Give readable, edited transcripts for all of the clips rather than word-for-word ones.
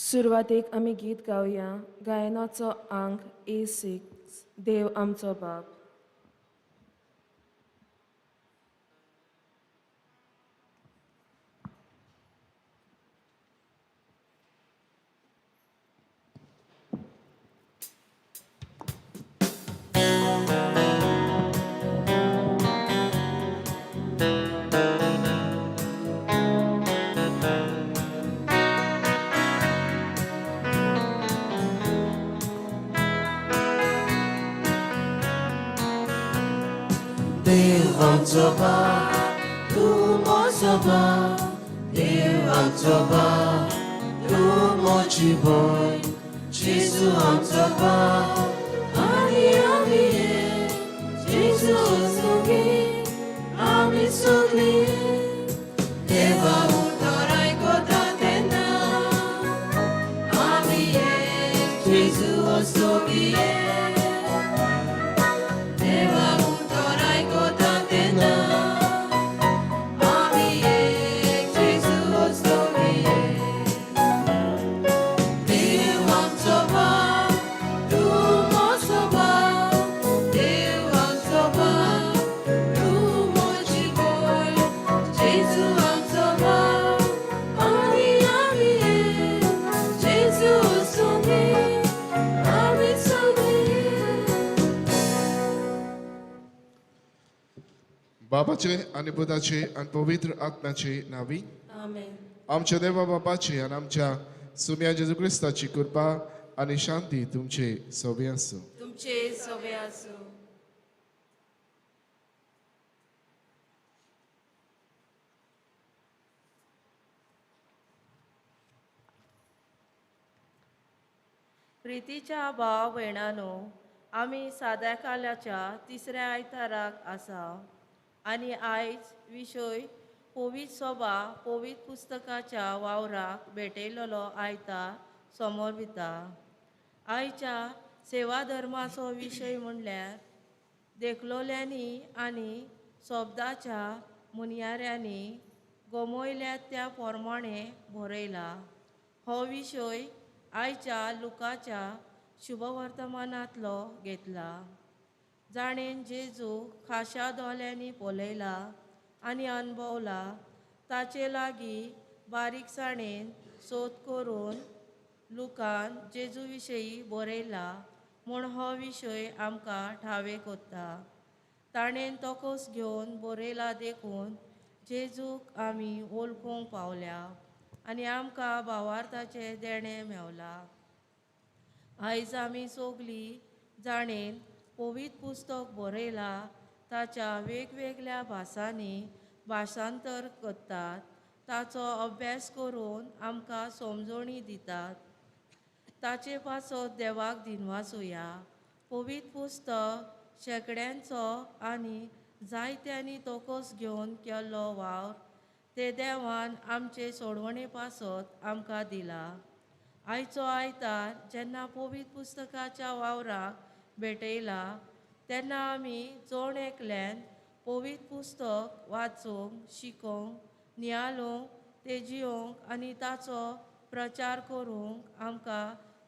सुरवातेक आमी गीत गावया. गायनाचो आंक A6, देव आमचो बाप. देव आमचो बाप, तूं म्हजो बाप. देव आमचो बाप, तूं म्हजी भयण. जेजू आमचो बाप आनी आमी एक. जेजू सगळीं आमी सगळीं. देवा उतर आयकता तेन्ना आमी एक. जेजू सगळीं एक. देवा उतर आयकता तेन्ना आमी एक. जेजू सगळीं एक. देव आमचो बाप, तूं म्हजो बाप. देव आमचो बाप, तूं म्हजी भयण. जेजू आमचो बाप आनी आमी एक. जेजू सगळीं आमी सगळीं. बापाचे आनी पुताचे आनी पवित्र आत्म्याचे नावी. आमेन. आमच्या देवा बापाची आनी आमच्या सुम्या जेजू क्रिस्ताची कृपा आनी शांती तुमचे सोबी आसूं. तुमचे सोबे आसूं. प्रितीच्या भाव भयणानो, आमी साद्या काल्याच्या तिसऱ्या आयताराक आसा आनी आयज विशय पवित्र सोबा पवित्र पुस्तकाच्या वावराक भेटयलेलो आयतार समोर दिता. आयच्या सेवा धर्माचो विशय म्हणल्यार देखलोल्यांनी आनी शब्दाच्या मुनयाऱ्यांनी गमयल्या त्या प्रमाणे बरयला. हो विशय आयच्या लुकाच्या शुभवर्तमानांतलो घेतला. जाणेन जेजू खाशा दोळ्यांनी पळयला आनी अणभवला ताचे लागीं बारीकसाणेन सोद करून लुकान जेजू विशयी बरयला म्हूण हो विशय आमकां ठावे कोत्ता. ताणें तोकोस घेवन बरयला देखून जेजूक आमी वळखूंक पावल्या आनी आमकां भावार्थाचें देणें मेवलां. आयज आमी सगलीं जाणेन पवित्र पुस्तक बरयलां ताच्या वेगवेगळ्या भासांनी भाशांतर करतात, ताचो अभ्यास करून आमकां समजोणी दितात. ताचे पासत देवाक दिनवासुया. पवित्र पुस्तक शेंकड्यांचो आनी जायत्यांनी तोकोस घेवन केल्लो वावर ते देवान आमचे सोडवणे पासत आमकां दिला. आयचो आयतार जेन्ना पवित्र पुस्तकाच्या वावराक भेटयला तेन्ना आमी जण एकल्यान पवित्र पुस्तक वाचूंक, शिकोवंक, नियाळूंक, तें जियोवंक आनी ताचो प्रचार करूंक आमकां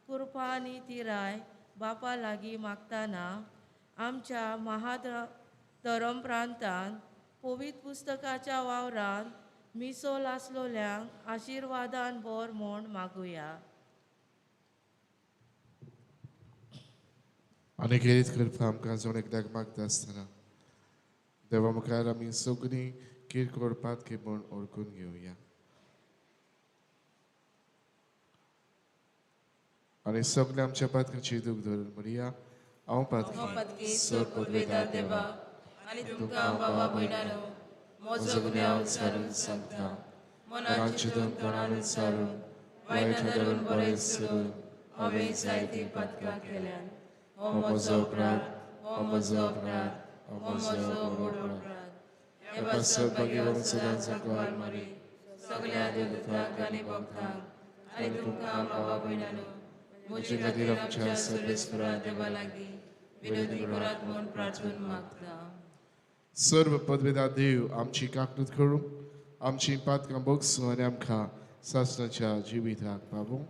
कृपा आनी तिराय बापा लागीं मागतना आमच्या महाधर्म प्रांतान पवित्र पुस्तकाच्या वावरान मिसोल आसलोल्यांक आशिर्वादान बोर म्हूण मागुया. आनी खेरीत कृपा आमकां जण एकदाक मागता आसतना देवा मुखार आमी सगळीं किरकोळ पातकी म्हूण ओळखून घेवया आनी सगळ्या आमच्या पातकाची दूख धरून म्हणया, हांव पातकी सर पदवेदार देवा आनी तुमकां बाबा भयणानो म्हजो गुन्यांव सारून सांगता. मनान चिंतून, तोंडान सारून, वायट धरून, बरें सोडून हांवें जायतीं पातकां केल्यान. हो म्हजो अपराध, हो म्हजो अपराध, हो म्हजो व्हड अपराध. हे पासत भाग्यवान सदांच कुवार मारी, सगल्या देवदूतांक आनी भक्तांक आनी तुमकां बाबा भयणानो म्हजे खातीर आमच्या सर्वेस्परा देवा लागीं विनोदी करात म्हूण प्रार्थून मागता. सर्व पदवेदार देव आमची काकणूत करूं, आमची पातकां बोगसूं आनी आमकां सासणाच्या जिविताक पावूं.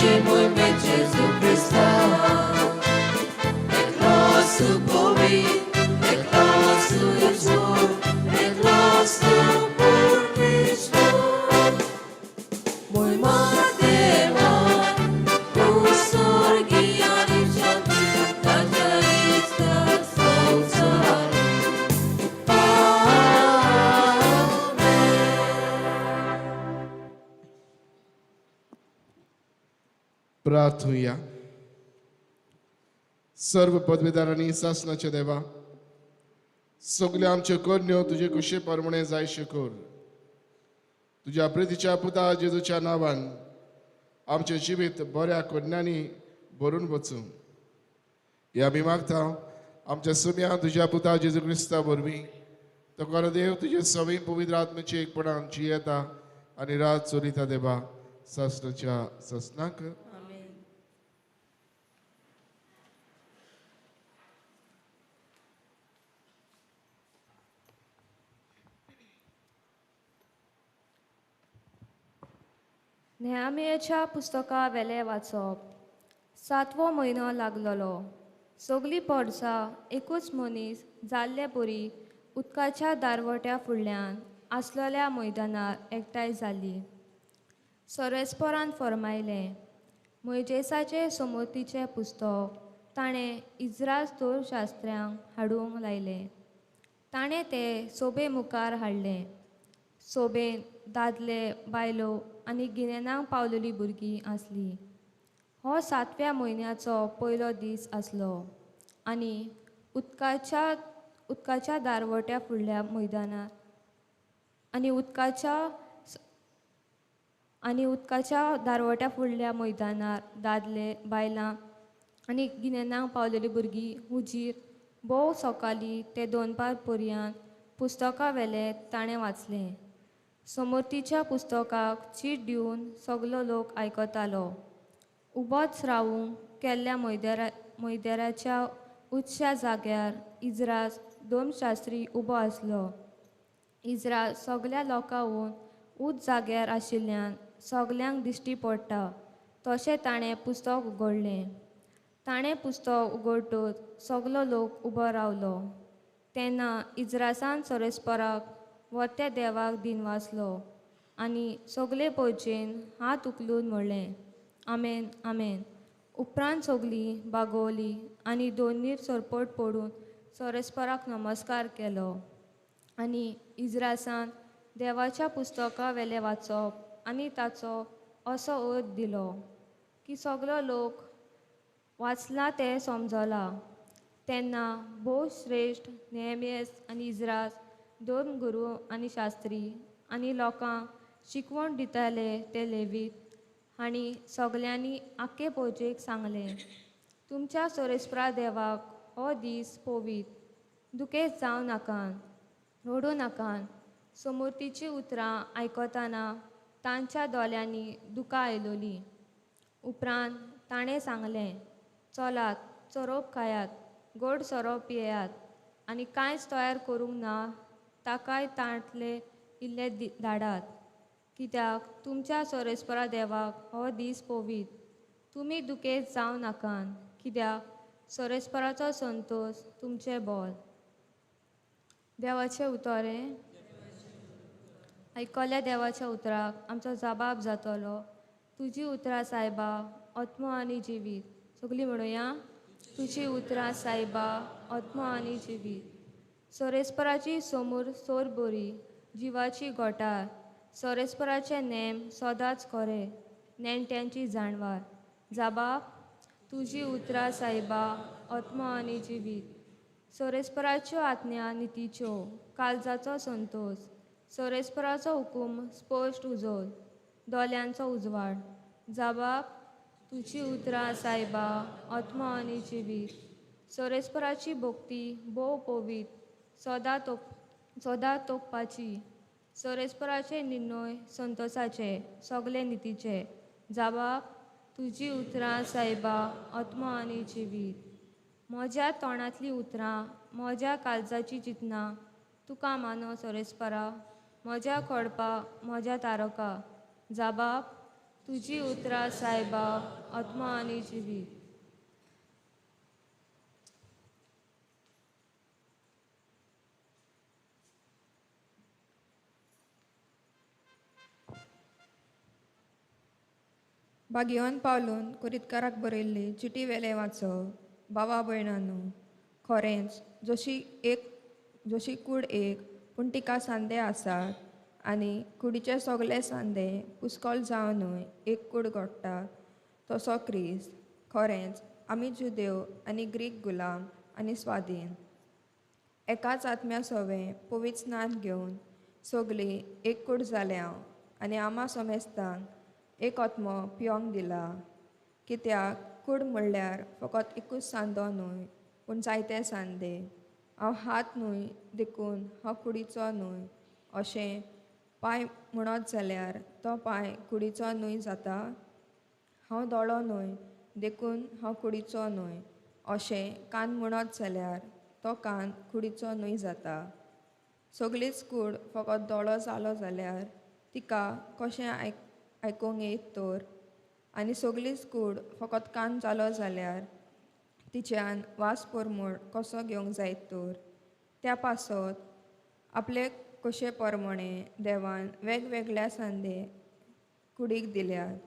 Ache mwen met Jezu Krista. Eklosu povi, eklosu izvor, eklosu purvišvo. Moj madema, usorgijani shanti, tajaista samsari. प्रार्थुया. सर्व पदवीदारांनी सासणाच्या देवा, सगल्यो आमच्यो करण्यो तुजे कुशे परमणे जाय कर. तुज्या प्रितीच्या पुता जेजूच्या नांवान आमचें जिवीत बऱ्या करण्यांनी भरून वचूं ह्या आमी मागता आमच्या सुम्या तुज्या पुता जेजू क्रिस्ता वरवीं. तो खरो देव तुजे सवी पवित्र आत्म्याची एकपणान जियेता आनी रात चलयता देवा सासणाच्या सासणाक. नेहामियाच्या पुस्तका वेलें वाचप. सातवो म्हयनो लागलोलो. सगलीं पोरसां एकूच मनीस जाल्ले परी उदकाच्या दारवट्या फुडल्यान आसलेल्या मैदानार एकठांय जाली. सोरेस्पोरान फर्मायलें, मोयजेसाचें सोमतीचें पुस्तक ताणें इजराज तोरशास्त्र्यांक हाडूंक लायलें. ताणें तें सोबे मुखार हाडलें. सोबेन दादले, बायलो आनी गिन्यानाक पावलेलीं भुरगीं आसलीं. हो सातव्या म्हयन्याचो पयलो दीस आसलो आनी उदकाच्या दारवट्या फुडल्या मैदानार आनी उदकाच्या दारवट्या फुडल्या मैदानार दादले, बायलां आनी गिन्यानाक पावलेलीं भुरगीं हुजीर भोव सकाळीं ते दोनपार पर्यंत पुस्तका वेलें ताणें वाचलें. समोरतीच्या पुस्तकाक चीट दिवन सगलो लोक आयकतालो. उबोच रावूंक केल्ल्या मैदेराच्या उच्च्या जाग्यार इजराज दोमशास्त्री उबो आसलो. इजराज सगल्या लोकांहून उंच जाग्यार आशिल्ल्यान सगल्यांक दिश्टी पडटा तशें ताणें पुस्तक उगडलें. ताणें पुस्तक उगडटच सगलो लोक उबो रावलो. तेन्ना इजरासान सोरेस्पराक वत्या देवाक दिनवासलो आनी सगले पोवचेन हात उखलून म्हणलें, आमेन आमेन. उपरांत सगलीं बागवली आनी दोनीर सरपट पडून सोरेस्पराक नमस्कार केलो. आनी इजरासान देवाच्या पुस्तका वेलें वाचप आनी ताचो असो अर्थ दिलो की सगलो लोक वाचला तें समजला. तेन्ना भोव श्रेश्ठ नेहमियस आनी इजरास दोन गुरू आनी शास्त्री आनी लोकांक शिकवण दिताले ते लेवीत हांणी सगल्यांनी आख्खे पोवजेक सांगलें, तुमच्या सोरेस्परा देवाक हो दीस पोवीत, दुखेस्त जावं नाकात, रडूं नाकात. समोरतीचीं उतरां आयकतना तांच्या दोळ्यांनी दुकां आयलोलीं. उपरांत ताणें सांगलें, चलात चरोब खायात, गोड सोरो पियेयात आनी कांयच तयार करूंक ना ताकाय तांतले इल्ले धाडात, कित्याक तुमच्या सोरेस्परा देवाक हो दीस पोवीत. तुमी दुखेस्त जावं नाकात, कित्याक सोरेस्पराचो संतोश तुमचें बोल. देवाचें उतर हें आयकल्या देवाच्या उतराक आमचो जबाब जातलो. तुजी उतरां सायबा आत्मो आनी जिवीत. सगलीं म्हणुया, तुजी उतरां सायबा आत्मो आनी जिवीत. सोरेस्पराची समूर सोर बरी, जिवाची गोठार. सोरेस्पराचे नेम सदांच खरे, नेणट्यांची जाणवार. जाबाब, तुजी उतरां सायबा आत्मो आनी जिवीत. सोरेस्पराच्यो आज्ञा नितीच्यो, काळजाचो संतोश. सोरेस्पराचो हुकूम स्पश्ट उजोल, दोळ्यांचो उजवाड. जाबाब, तुजी उतरां सायबा आत्मो आनी जिवीत. सोरेस्पराची भक्ती भोव पवीत, सदां तोपपाची. सोरेस्पराचे निर्णय संतोसाचे, सगळे नितीचे. जाबाब, तुजी उतरां सायबा आत्मो आनी जिवीत. म्हज्या तोंडांतलीं उतरां, म्हज्या काळजाचीं चिंतनां तुका मानो सोरेस्परा, म्हज्या खोडपा, म्हज्या तारका. जाबाब, तुजी उतरां सायबा आत्मा आनी जिवीत. भाग्यवान पावलून कुरितकाराक बरयल्ली चिटी वेलें वाचो. बाबा भयणांनो, खरेंच जशी कूड एक पूण तिका सांदे आसात आनी कुडीचे सगळे सांदे पुस्कोल जावनूय एक कूड घडटा तसो क्रिस्त. खरेंच आमी जुदेव आनी ग्रीक, गुलाम आनी स्वाधीन, एकाच आत्म्या सवें पवित्र स्नान घेवन सगळीं एक कूड जाल्या आनी आमा समेस्तांक एक आत्मो पियोंक दिला. कित्याक कूड म्हणल्यार फकत एकूच सांदो न्हय पूण जायते सांदे. हांव हात न्हय देखून हांव कुडीचो न्हय अशें पांय म्हणत जाल्यार तो पांय कुडीचो न्हय जाता. हांव दोळो न्हय देखून हांव कुडीचो न्हय अशें कान म्हणत जाल्यार तो कान कुडीचो न्हय जाता. सगळीच कूड फकत दोळो जालो जाल्यार तिका कशें आयकूंक येत तर? आनी सगळीच कूड फकत कान जालो जाल्यार तिच्यान वास परमळ कसो घेवंक जायत तर? त्या पासत आपले कशे परमणे देवान वेगवेगळ्या सांदे कुडीक दिल्यात.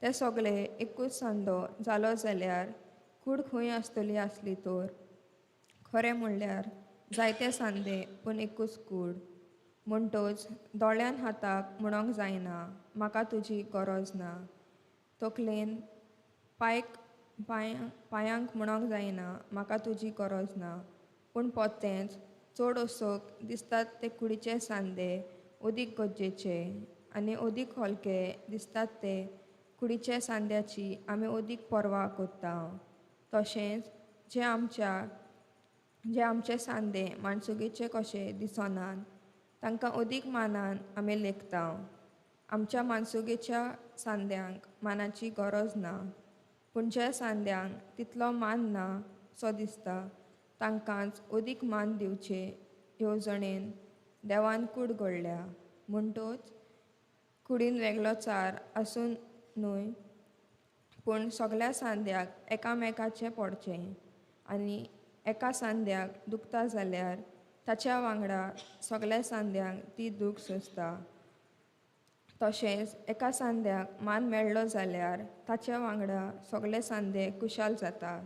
ते सगळे एकूच सांदो जालो जाल्यार कूड खंय आसतली आसली तर? खरें म्हणल्यार जायते सांदे पूण एकूच कूड. म्हणटच दोळ्यान हाताक म्हणोंक जायना म्हाका तुजी गरज ना. तकलेन पांयांक म्हणोंक जायना म्हाका तुजी गरज ना. पूण पोतेंच चड असोक दिसतात ते कुडीचे सांदे अदीक गरजेचे आनी अदीक हलके दिसतात ते कुडीच्या सांद्याची आमी अदीक पर्वा करता. तशेंच जे आमचे सांदे माणसुगेचे कशे दिसनात तांकां अदीक मानान आमी लेखता. आमच्या मानसुगेच्या सांद्यांक मानाची गरज ना पूण ज्या सांद्यांक तितलो मान ना सो दिसता तांकांच अदीक मान दिवचे येवजणेन देवान कूड घडल्या. म्हणटच कुडीन वेगळो चार आसून न्हय पूण सगळ्या सांद्याक एकामेकाचें पडचें आनी एका सांद्याक दुखता जाल्यार ताच्या वांगडा सगळ्या सांद्यांक ती दूख सोंसता. तशेंच एका सांद्याक मान मेळ्ळो जाल्यार ताच्या वांगडा सगळे सांदे खुशाल जातात.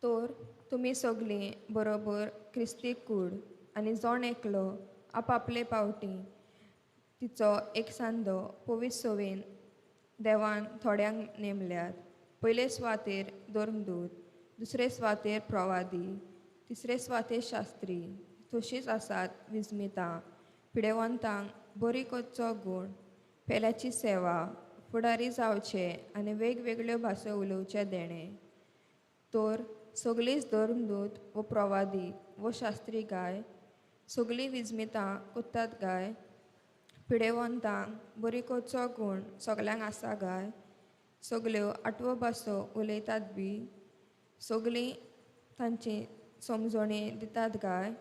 तर तुमी सगळीं बरोबर क्रिस्ती कूड आनी जण एकलो आपापले पावटी तिचो एक सांदो पवित्र सवेन देवान थोड्यांक नेमल्यात. पयले सुवातेर धर्मदूत, दुसरे सुवातेर प्रवादी, तिसरे सुवातेर शास्त्री, तशींच आसात विस्मितां, पिडेवंतांक बरी करचो गूण, पेल्याची सेवा, फुडारी जावचे आनी वेगवेगळ्यो भासो उलोवचें देणें. तर सगळींच धर्मदूत वो प्रवादी वो शास्त्री गाय, सगळीं विस्मितां करतात गाय, पिडेवंतांक बरी करचो गूण सगल्यांक आसा गाय, सगल्यो आठवो भासो उलयतात बी, सगळीं तांची समजणी दितात गाय.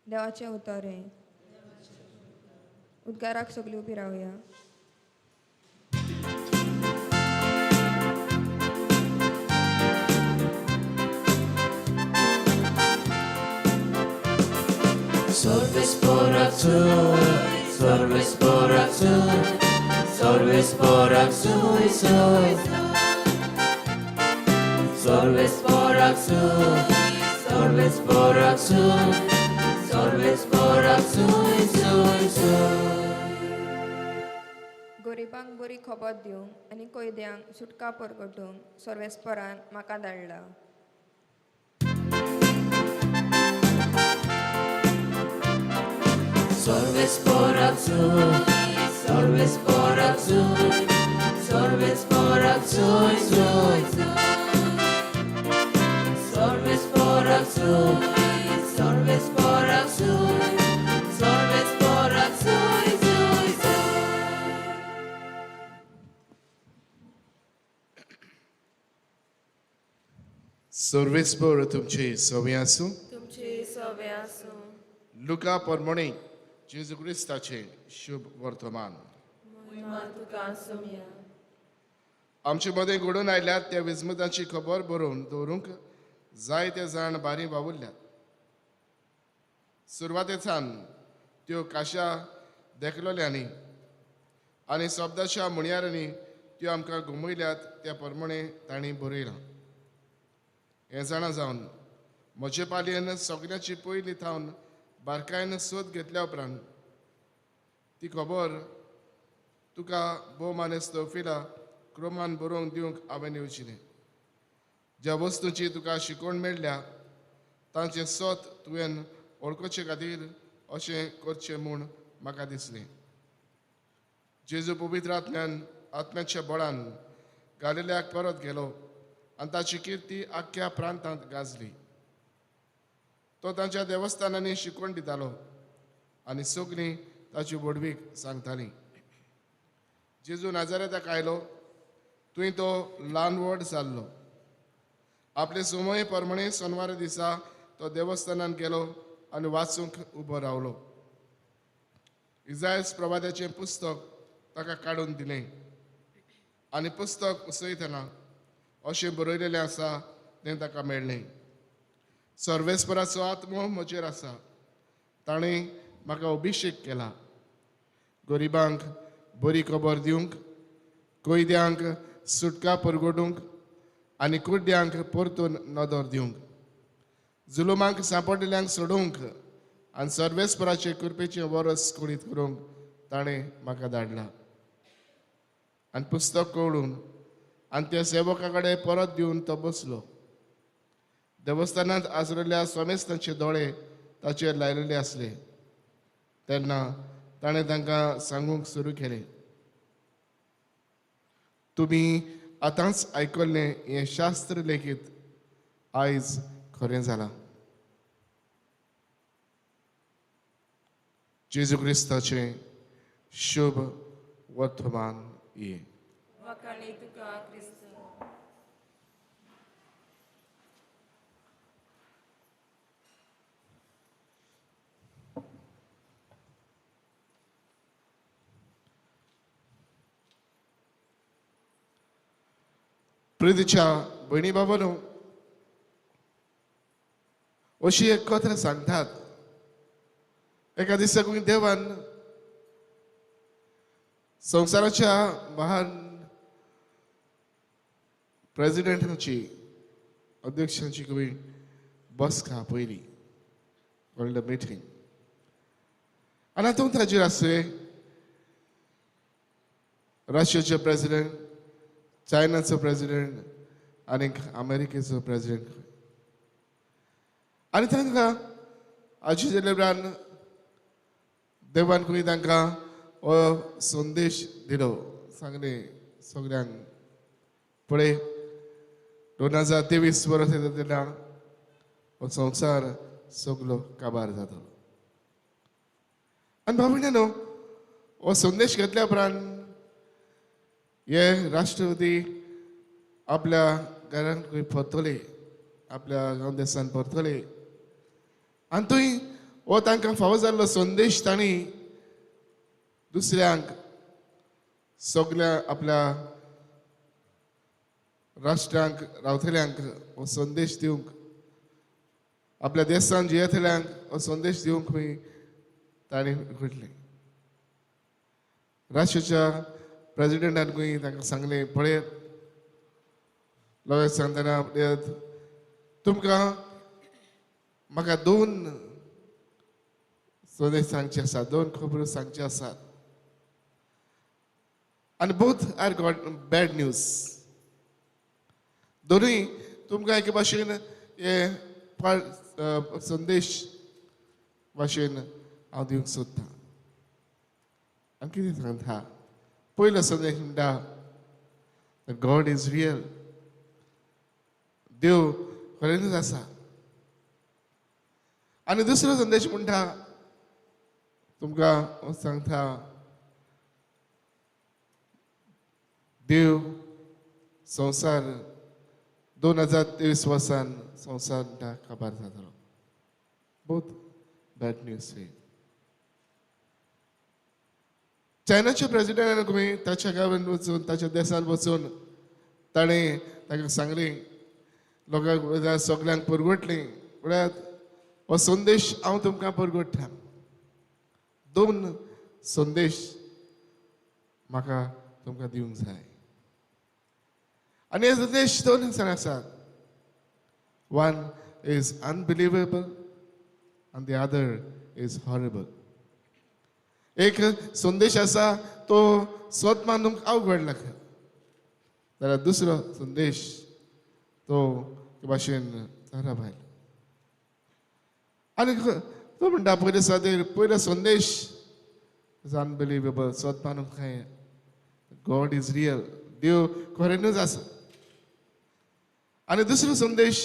देवाचें उतर हें. उद्गाराक सगळीं उबी रावया. Sorbes por azul, sorbes por azul, sorbes por azul, sorbes por azul, soy. गरिबांक बरी खबर दिवंक आनी कैद्यांक सुटका परगटूंक सर्वेस्परान म्हाका धाडला. Sorbes por azul, sorbes por azul, sorbes por azul, soy. Sorbes por azul, sorbes por azul, sorbes por azul, soy, soy. सर्वेस्पर तुमचे सवे आसूं. तुमची सवे आसूं. लुका परमणे जेजू क्रिस्ताचे शुभ वर्तमान. महिमा तुका सोमया. आमचे मदें घडून आयल्यात त्या विस्मताची खबर बरोवन दवरूंक जायते जाण बारी वावुरल्यात. सुरवातेसान त्यो काशा देखलोल्यांनी आनी शब्दाच्या म्हणयारांनी त्यो आमकां घुमयल्यात त्या प्रमाणे तांणी बरयलां. हें जाणा जावन म्हजे पालयेन सगळ्याची पयलीं थावन बारकायेन सोद घेतल्या उपरांत ती खबर तुका भोव मानेस्त फिला क्रमान बरोवंक दिवंक हांवें येवजिलें. ज्या वस्तूची तुका शिकवण मेळ्ळ्या तांचें सत तुवें वळखुचे खातीर अशें करचें म्हूण म्हाका दिसलें. जेजू पवित्र आत्म्यान आत्म्याच्या बळान गालिल्याक परत गेलो आनी ताची किर्ती आख्ख्या प्रांतांत गाजली. तो तांच्या देवस्थानांनी शिकवण दितालो आनी सगळीं ताची व्हडवीक सांगतालीं. जेजू नाजारेताक आयलो थंय तो ल्हान व्हड जाल्लो. आपले समय प्रमाणे सोनवारा दिसा तो देवस्थानांत गेलो आनी वाचूंक उबो रावलो. इजायस प्रवादाचें पुस्तक ताका काडून दिलें आनी पुस्तक उसयतना अशें बरयलेलें आसा तें ताका मेळ्ळें. सर्वेस्पराचो आत्मो म्हजेर आसा, ताणें म्हाका अभिशेक केला गरिबांक बरी खबर दिवंक, कैद्यांक सुटका परगटूंक आनी कुड्ड्यांक परतून नदर दिवंक, जुलुमांक सांपडिल्ल्यांक सोडूंक आनी सर्वेस्पराचे कृपेचें वरस कुडीत करूंक ताणें म्हाका धाडला. आनी पुस्तक कवळून आनी त्या सेवका कडेन परत दिवन तो बसलो. देवस्थानांत आसलेल्या स्वामेस्तांचे दोळे ताचेर लायलेले आसले. तेन्ना ताणें तांकां सांगूंक सुरू केलें, तुमी आतांच आयकल्लें हें शास्त्र लेगीत आयज खरें जालां. जेजू क्रिस्ताचें शुभ वर्तमान हें. वाखाणी तुका क्रिस्त. प्रितीच्या भयणी बाबानो, अशी एक कथा सांगतात. एका दिसा देवान संवसाराच्या महान प्रेसिडेंटाची अध्यक्षांची खंय बसका पयली व्हडली मिटींग आनी हातूंत ताचेर आसले रशियाचे प्रेसिडेंट, चायनाचो प्रेसिडेंट आनी अमेरिकेचो प्रेसिडेंट. आनी तांकां आजी जाल्या उपरांत देवान खंय तांकां हो संदेश दिलो, सांगलें सगळ्यांक, पळय 2023 वर्स येता तेन्ना हो संवसार सगलो काबार जातलो. आनी भाव भयणांनो, हो संदेश घेतल्या उपरांत हे राष्ट्रपती आपल्या घरांत खंय परतले, आपल्या गांव देसान परतले आनी थंय हो तांकां फावो जाल्लो संदेश तांणी दुसऱ्यांक सगल्या आपल्या राष्ट्रांक रावतल्यांक हो संदेश दिवंक, आपल्या देशांत जियेतल्यांक हो संदेश दिवंक खंय तांणी घडलें. राष्ट्राच्या प्रेसिडेंटान खंय तांकां सांगलें, पळयत लोकांक सांगतना पळयात तुमकां म्हाका दोन संदेश सांगचे आसात, दोन खबरो सांगच्यो आसात आनी both are got bad news. दोनूय तुमकां एके भाशेन हे संदेश भाशेन हांव दिवंक सोदतां. आनी कितें सांगता, पयलो संदेश म्हणटा गॉड is real, देव खरेंच आसा. आनी दुसरो संदेश म्हणटा तुमकां सांगता देव संवसार 2023 वर्सान संवसार म्हणटा काबार जातलो. Both bad news. चायनाच्या प्रेजिडेंटान खंय ताच्या गांवांत वचून ताच्या देशांत वचून ताणें ताका सांगलें, लोकांक सगल्यांक परगटलें, म्हळ्यार हो संदेश हांव तुमकां परगट्टा. दोन संदेश म्हाका तुमकां दिवंक जाय आनी हे संदेश दोन आसात. One is unbelievable and the other is horrible. एक संदेश आसा तो स्वत मानूंक अवघड लागता, जाल्यार दुसरो संदेश तो ते भाशेन तारा भायल. आनी तो म्हणटा पयले सादेर पयलो संदेश is unbelievable, स्वत मानूंक काय गॉड is real, देव खऱ्यानूच आसा. आनी दुसरो संदेश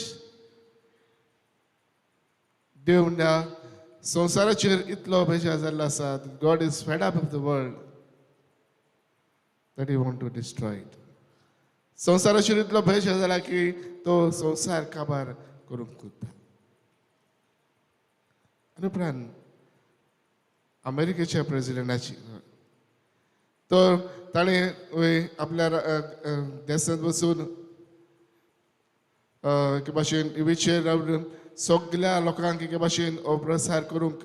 देव म्हणटा संवसाराचेर इतलो बेजार जाल्लो आसा, God is fed up of the world that he want to destroy it. संवसाराचेर इतलो बेजार जाला की तो संवसार काबार करूंक कोत्ता. आनी उपरांत अमेरिकेच्या प्रेजिडेंटाची तो ताणें आपल्या देशांत वचून एके भाशेन टिवीचेर रावन सगल्या लोकांक एके भाशेन हो प्रसार करूंक,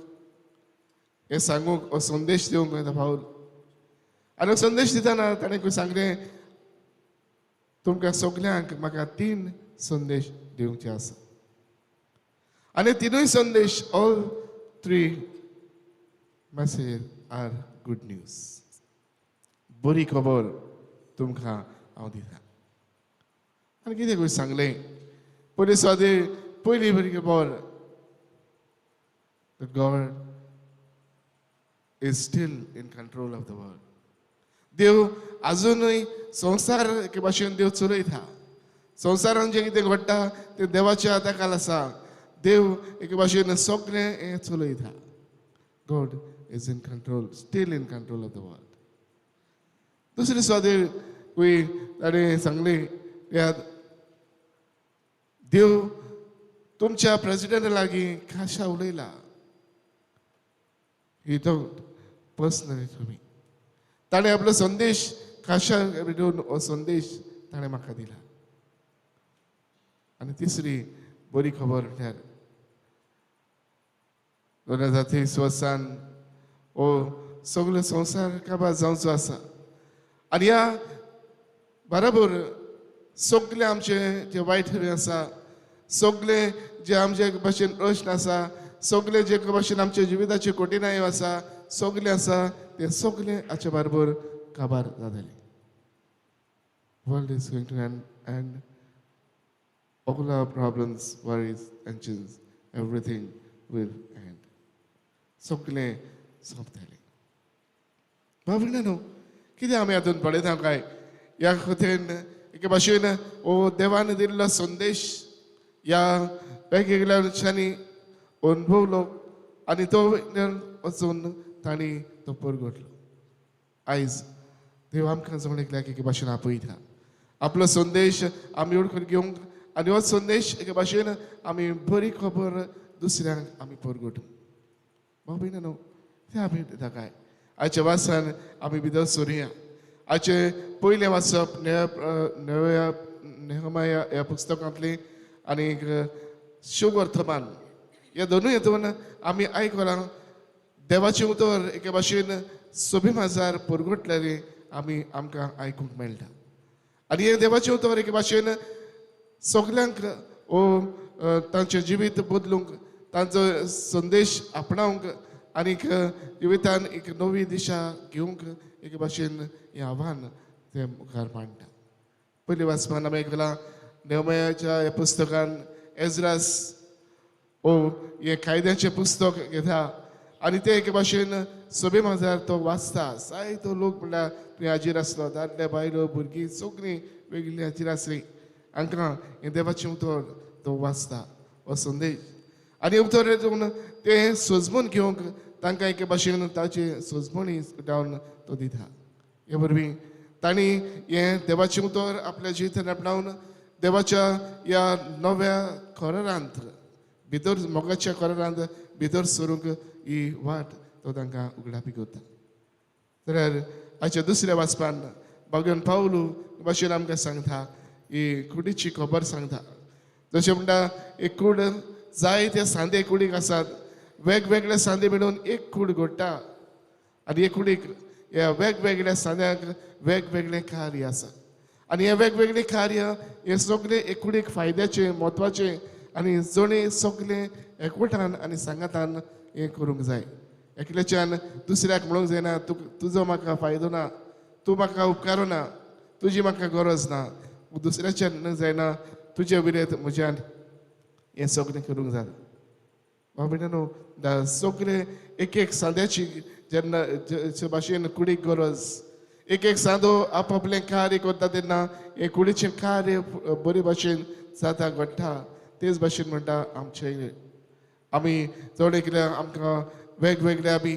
हें सांगूंक, हो संदेश दिवंक पावल. आनी हो संदेश दितना ताणें सांगलें, तुमकां सगल्यांक म्हाका तीन संदेश दिवचे आसा. आनी तिनूय संदेश, all three message are good news. बरी खबर तुमकां हांव दिता. आनी कितें खंय सांगलें, पयली स्वादी पयली बरी खबर, God is still in control of the world. देव आजुनूय संवसार एके भाशेन देव चलयता. संवसारान जें कितें घडटा तें देवाच्या हाताखाल आसा. देव एके भाशेन सगळें हें चलयता. God is in control, still in control of the world. दुसरी स्वादेर ताणें सांगलें, देव तुमच्या प्रेजिडेंटा लागीं खाशा उलयला. He talked personally to me. ताणें आपलो संदेश खाशा दिवन हो संदेश ताणें म्हाका दिला. आनी तिसरी बरी खबर म्हळ्यार 2023 वर्सान हो सगलो संवसार काबार जावचो आसा. आनी ह्या बरोबर सगळे आमचे जे वायट आसा, सगळे जे आमचे भाशेन प्रश्न आसा, सगळे जे भाशेन आमच्या जिविताचे कठिनायो आसा, सगळे आसा ते सगळे हाचे बरोबर काबार जातले. World is going to end and all our problems, worries, tensions, everything will end. सगळें सोंपतलें. भाव भयणांनो, कितें आमी हातूंत पळयता काय ह्या कथेन एके भाशेन हो देवान दिल्लो संदेश ह्या वेगवेगळ्या मनशांनी अनुभवलो आनी तो वचून तांणी तो परगटलो. आयज देव आमकां जण एकल्याक एके भाशेन आपयता आपलो संदेश आमी ओळखून घेवंक आनी हो संदेश एके भाशेन आमी बरी खबर दुसऱ्यांक आमी परगटूं. भाव भयणांनो, तें आमी दिता काय आयच्या वासान आमी भितर सरुया. आयचें पयलें वाचप नव्या नेहमाया ह्या पुस्तकांतलें आनी शुभ वर्तमान ह्या दोनूय हितून आमी आयकलां देवाचें उतर एके भाशेन सोबी माजार परगटलेलें आमी आमकां आयकूंक मेळटा. आनी हें देवाचें उतर एके भाशेन सगल्यांक हो तांचें जिवीत बदलूंक, तांचो संदेश आपणावंक आनीक जिवितान एक नवी दिशा घेवंक एके भाशेन हें आव्हान तें मुखार मांडटा. पयलीं वाचपान आमी आयकलां नेहमयाच्या ह्या पुस्तकान एज्रास हो हें कायद्याचें पुस्तक घेता आनी तें एके भाशेन सभे माजार तो वाचता. जायतो लोक म्हणल्यार थंय हाजीर आसलो, दादले बायलो भुरगीं सगळीं वेगळीं हाजीर आसलीं. हांकां हें देवाचें उतर तो वाचता हो संदेश आनी उतर तें सोजमून घेवंक तांकां एके भाशेन ताची सोजमणी डावन तो दिता. हे वरवीं तांणी हें देवाचें उतर आपल्या जिवितान आपणावन देवाच्या ह्या नव्या करारांत भितर, मोगाच्या करारांत भितर सरूंक ही वाट तो तांकां उगडापी करता. जाल्यार आयच्या दुसऱ्या वाचपान भगवान पावलू भाशेन आमकां सांगता, ही कुडीची खबर सांगता. जशें म्हणटा एक कूड जायते सांदे कुडीक आसात, वेगवेगळे सांदे मेळून एक कूड घडटा आनी एक कुडीक ह्या वेगवेगळ्या सांद्यांक वेगवेगळे कार्य आसा आनी हे वेगवेगळे कार्य हे सगळे एक कुडीक फायद्याचें म्हत्वाचें आनी जोणे सगळे एकवटान आनी सांगातान हें करूंक जाय. एकल्याच्यान दुसऱ्याक म्हणूंक जायना तुजो म्हाका फायदो ना, तूं म्हाका उपकारो ना, तुजी म्हाका गरज ना. दुसऱ्याच्यान म्हणूंक जायना तुजे विरेत म्हज्यान हें सगळें करूंक जाय. बाबा सगळे एक एक सांद्याची जेन्ना भाशेन कुडीक गरज, एक एक सांदो आप आपलें कार्य करता तेन्ना हें कुडीचें कार्य बरे भाशेन जाता घडटा. तेच भाशेन म्हणटा आमचें आमी चड एकल्या आमकां वेगवेगळे आमी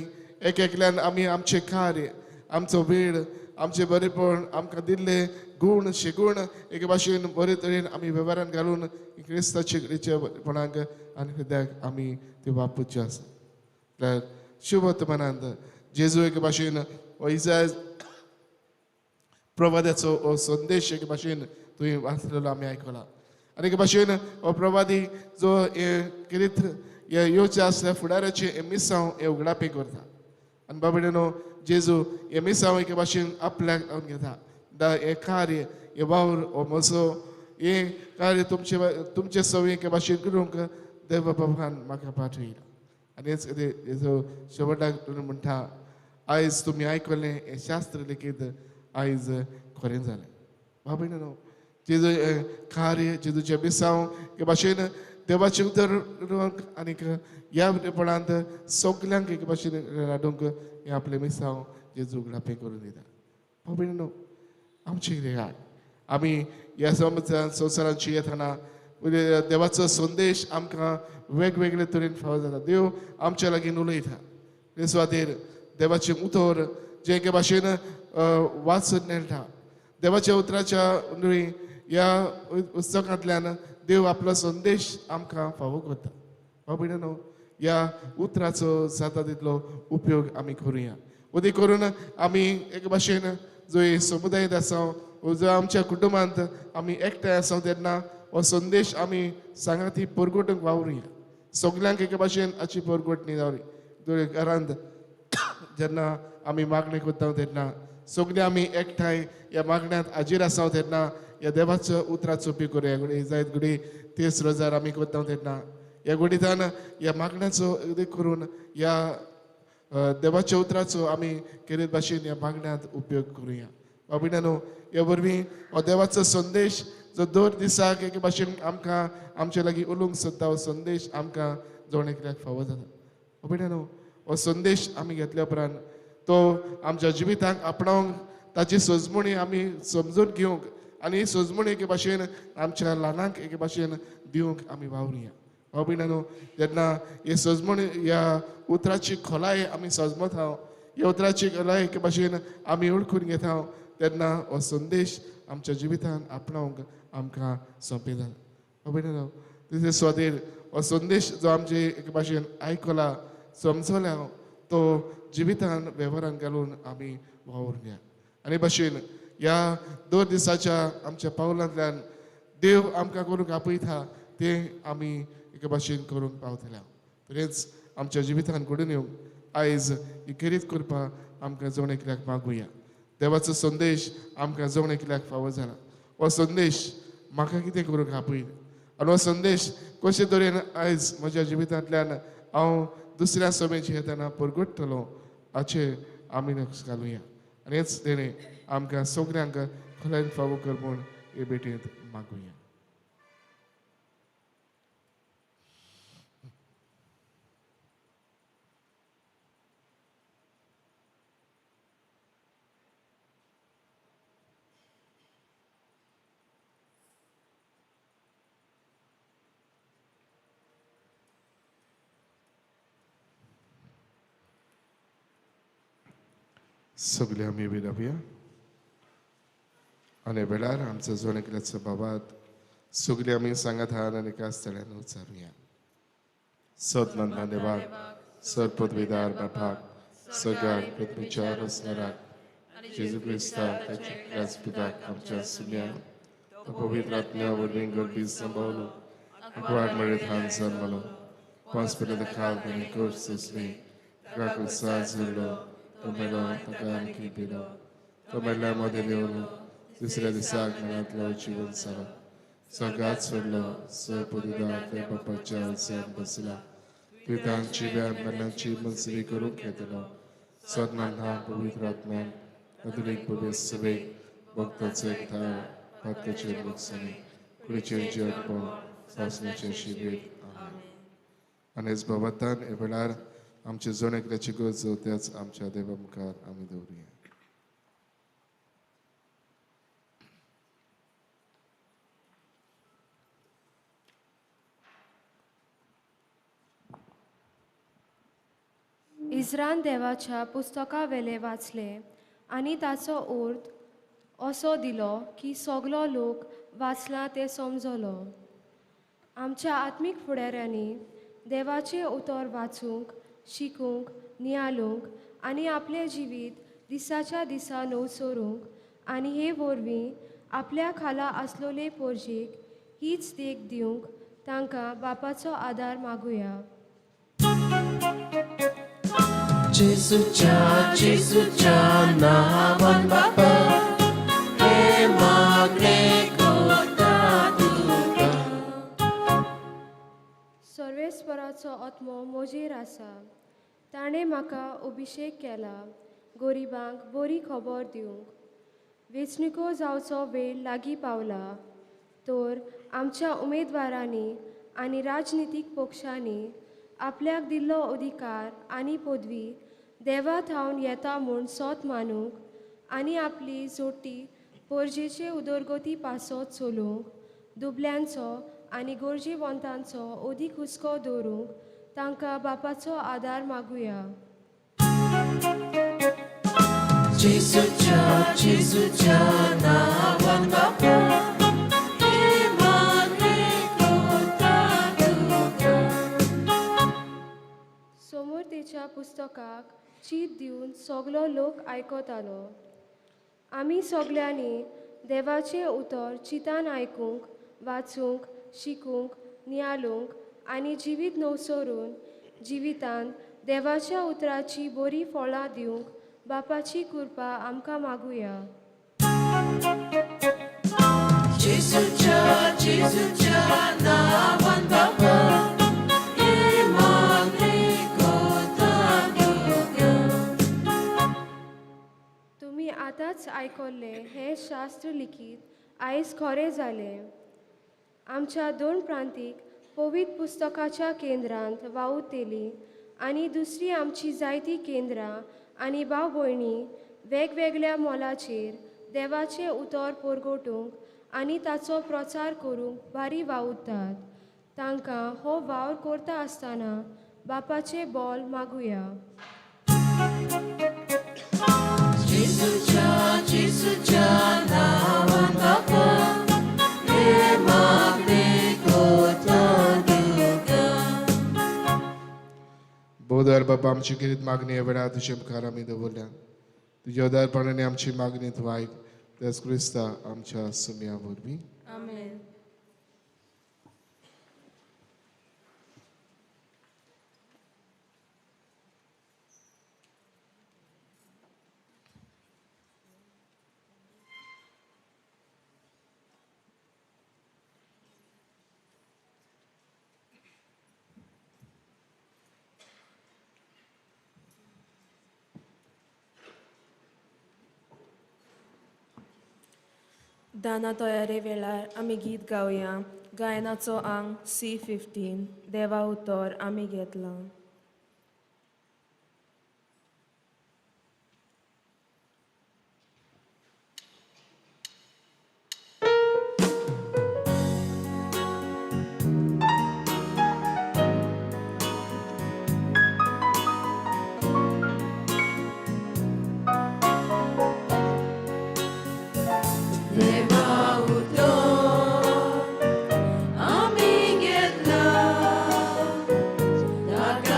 एक एकल्यान आमी आमचें कार्य, आमचो वेळ, आमचें बरेपण, आमकां दिल्ले गूण शेगूण एके भाशेन बरे तरेन आमी वेव्हारान घालून क्रिस्ताचे बरेपणाक आनी हृदयाक आमी ते वापरचे आसा. जाल्यार शुभवर्तमानांत जेजू एके भाशेन हो इजाय प्रवाद्याचो हो संदेश एके भाशेन तुवें वाचलेलो आमी आयकला आनी एके भाशेन हो प्रवादी जो हें किरीत हे येवचे आसल्या फुडाराचें हें मिसांव हें उगडापे करता आनी बाबड्यानो जेजू हें मिसांव एके भाशेन आपल्याक लावन घेता. हें कार्य, हें वावर, हो म्हजो हें कार्य तुमचे तुमचे सवय एके भाशेन करूंक देव बाबान म्हाका पाठयला. आनी हेच हेजो शेवटाक म्हणटा आयज तुमी आयकलें हें शास्त्र लेगीत आयज खरें जालें. बाबा जेजू कार्य, जेजूचें मिसांव एके भाशेन देवाचें उतर आनीक ह्या बरेपणांत सगल्यांक एके भाशेन हाडूंक हें आपलें मिसांव जेजू उगडापें करून दिता. बाबा आमचें कितें काय आमी ह्या संवसारांची येतना देवाचो संदेश आमकां वेगवेगळे तरेन फावो जाता. देव आमच्या लागीं उलयता ते सुवातेर देवाचें उतर जें एके भाशेन वाचून मेळटा. देवाच्या उतराच्या न्हय ह्या पुस्तकांतल्यान देव आपलो संदेश आमकां फावो करता. बाबा न्हू ह्या उतराचो जाता तितलो उपयोग आमी करुया. उदी करून आमी एके भाशेन जो समुदायांत आसा जो आमच्या कुटुंबांत आमी एकठांय आसा तेन्ना हो संदेश आमी सांगा ती परगटूंक वावरुया. सगल्यांक एके भाशेन हाची परगटणी जावरी. घरांत जेन्ना आमी मागणें करता तेन्ना सगळे आमी एकठांय ह्या मागण्यांत हाजीर आसा तेन्ना ह्या देवाचो उतराचो उपयोग करुया. घडये जायत घडये तेच रोजार आमी करता तेन्ना ह्या घडीतान ह्या मागण्याचो उदीक करून ह्या देवाच्या उतराचो आमी केरीत भाशेन ह्या मागण्यांत उपयोग करुया. बाबा ह्या वरवीं हो देवाचो संदेश जो दर दिसाक एके भाशेन आमकां आमचे लागीं उलोवंक सोदता हो संदेश आमकां जण एकल्याक फावो जाता. बाबा हो संदेश आमी घेतल्या उपरांत तो आमच्या जिविताक आपणावंक ताची सजमणी आमी समजून घेवंक आनी ही सजमणी एके भाशेन आमच्या ल्हानांक एके भाशेन दिवंक आमी वावरुया. बाबा जेन्ना ही सजमणी ह्या उतराची खोलाय आमी सजमत हांव, ह्या उतराची खोलाय एके भाशेन आमी वळखून घेता हांव तेन्ना हो संदेश आमच्या जिवितान आपणावंक आमकां सोंपें जाता. बाबा तिचे सुवातेर हो संदेश जो आमचे एके भाशेन आयकला समजल्या तो जिवितान वेव्हारान घालून आमी वावरून या. आनी भाशेन ह्या 2 दिसाच्या आमच्या पावलांतल्यान देव आमकां करूंक आपयता तें आमी एके भाशेन करूंक पावतले. तरेंच आमच्या जिवितान घडून येवंक आयज ही खेरीत करपाक आमकां जण एकल्याक मागुया. देवाचो संदेश आमकां जण एकल्याक फावो जाला. हो संदेश म्हाका कितें करूंक आपयता आनी हो संदेश कशे तरेन आयज म्हज्या जिवितांतल्यान हांव दुसऱ्या समेची येतना परगटतलो हाचें आमी लक्ष घालुया. आनी हेच तेणें आमकां सगल्यांक खोलायेन फावो कर म्हूण हे भेटेंत मागुया. सगळे आमी विरावया आनी वेळार आमचो जण एकल्याचो बाबात सगळे आमी सांगात हार आनी एका स्थळान उचारुया. सत नंदा देवाक सर पदवीदार बापाक सगळ्याक पृथ्वीच्या रचणाराक जेजू क्रिस्ताक ताच्या एकल्याच पुताक आमच्या सुम्या तो पवित्र आत्म्या वरवीं गर्भी संभवलो अकवाड मरे थान जन्मलो पांच पर्यंत खाल ताणें कश्ट सोंसले ताका क्रुसार झुरलो तो मेलो ताका आणखी पिलो तो मेल्ल्या मदें देंवलो दुसऱ्या दिसाक मनांतलो जिवन जालो सगळ्यात सोडलो सर पदुदा त्या बापाच्या उजव्यान बसला पितांची मेल्ल्यांची मनसरी करूंक येतलो सदनान पवित्र आत्म्यान आधुनीक पवित्र सभेक भक्ताचो एक थाव पातकाचेर लुकसाणी कुडीचेर जिवनपण सासण्याचें शिबीर. आनी हेच बाबतान हे वेळार आमचे जण एकल्याची गरज त्याच आमच्या देवा मुखार आमी दवरुया. इजरान देवाच्या पुस्तका वेले वाचले आनी ताचो अर्थ असो दिलो की सगलो लोक वाचला ते समजलो. आमच्या आत्मीक फुडाऱ्यांनी देवाचें उतर वाचूंक, शिकूंक, नियाळूंक आनी आपलें जिवीत दिसाच्या दिसा नवसरूंक आनी हे वरवीं आपल्या खाला आसलेले पोरजेक हीच देख दिवंक तांकां बापाचो आदार मागुया. जेजूच्या जेजूच्या नांवान बापा हे मागणें करता तुका. सर्वेस्पराचो आत्मो म्हजेर आसा, ताणें म्हाका अभिशेक केला गरिबांक बरी खबर दिवंक. वेंचणुको जावचो वेळ लागीं पावला, तर आमच्या उमेदवारांनी आनी राजनितीक पक्षांनी आपल्याक दिल्लो अधिकार आनी पदवी देवा थावन येता म्हूण सोत मानूंक आनी आपली जोटी पोरजेचे उदरगती पासत चलोवंक, दुबल्यांचो आनी गरजेवंतांचो अदीक हुस्को दवरूंक तांकां बापाचो आदार मागुया. जेजूच्या जेजूच्या नांवान बापा हे मागणें करता तुका. समोरतेच्या पुस्तकाक चीत दिवन सगलो लोक आयकतालो. आमी सगल्यांनी देवाचें उतर चितान आयकूंक, वाचूंक, शिकूंक, नियाळूंक आनी जिवीत नवसरून जिवितांत देवाच्या उतराची बरी फळां दिवंक बापाची कृपा आमकां मागुया. जेजूच्या जेजूच्या नांवान बापा हे मागणें करता तुका. तुमी आतांच आयकल्लें हें शास्त्र लिखीत आयज खरें जालें. आमच्या दोन प्रांतीक पवित्र पुस्तकाच्या केंद्रांत वावुरतली आनी दुसरी आमची जायतीं केंद्रां आनी भाव भयणी वेगवेगळ्या मोलाचेर देवाचें उतर परगटूंक आनी ताचो प्रचार करूंक भारी वावुरतात. तांकां हो वावर करता आसतना बापाचें बोल मागुया. जेजूच्या जेजूच्या नांवान बापा हे मागणें करता तुका. बोधर बाबा आमची किरीत मागणी ह्या वेळार तुजे मुखार आमी दवरल्या. तुज्या उदारपणाने आमची मागणी तूं आयक, त्याच क्रिस्ता आमच्या सुम्या वरवीं. आमेन. दाना तयारे वेळार आमी गीत गावया. गायनाचो आंग C15 देवा उतर आमी घेतलां. देवा उतर आमी घेतला, ताका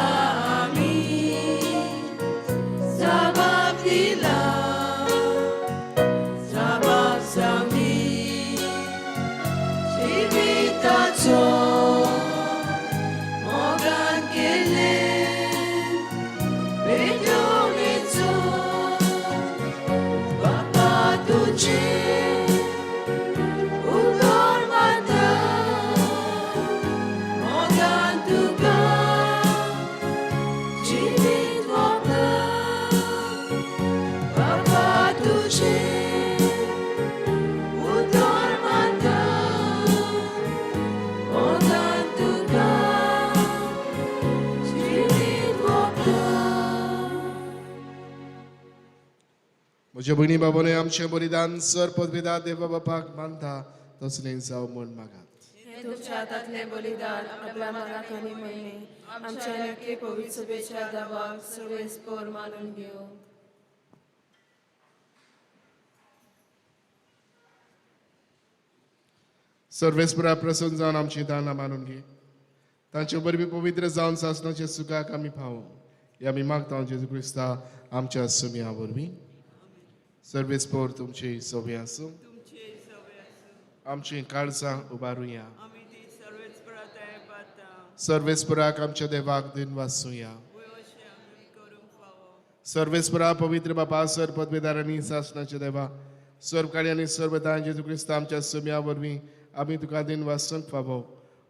म्हज्या भयणी बाबानूय आमचें बलिदान सर पदवेदा देवा बापाक मानता तसलें जावं म्हूण मागात. हें तुमच्या हातांतलें बलिदान आपल्या मनाक आनी म्हयने आमच्या नक्की पवित्र सभेच्या दावाक सर्वेस्पोर मानून घेवं. सर्वेस्परा प्रसन्न जावन आमची दानां मानून घे, तांचे वरवीं पवित्र जावन सासणाच्या सुखाक आमी पावो हे आमी मागता जेजू क्रिस्ता आमच्या सुम्या वरवीं. सर्वेस्पोर तुमची सवे आसूं. आमची काळजां उबारुया. सर्वेस्पराक आमच्या देवाक दिन वाचुया. सर्वेस्परा पवित्र बापा सर पदवेदारांनी सासणाच्या देवा सर्व काळी आनी सर्वदान जेजू क्रिस्ता आमच्या सुम्या वरवीं आमी तुका दिन वाचूंक फावो.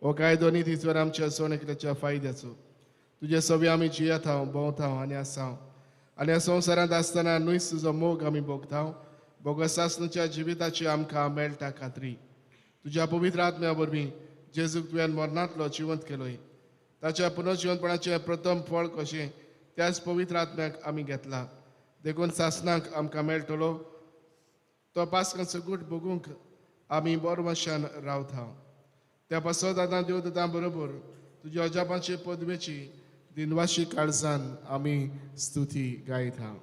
हो कायदो नी तिचवर आमच्या सोण एकल्याच्या फायद्याचो. तुजे सवे आमी जियेता भोंवता आनी आसा आनी ह्या संवसारांत आसतना न्हूच तुजो मोग आमी भोगता. बोगस सासणाच्या जिविताची आमकां मेळटा खात्री. तुज्या पवित्र आत्म्या वरवीं जेजूक तुवें मरणांतलो जिवंत केलोय. ताच्या पुनर्जिवंतपणाचें प्रथम फळ कशें त्याच पवित्र आत्म्याक आमी घेतला. देखून सासणाक आमकां मेळटलो तो पास्कांचो गूट भोगूंक आमी बरवशान रावता. त्या पासत आतां देवदूतां बरोबर तुज्या अजापाचे पदवेची दिनवाशी काळजान आमी स्तुती गायता.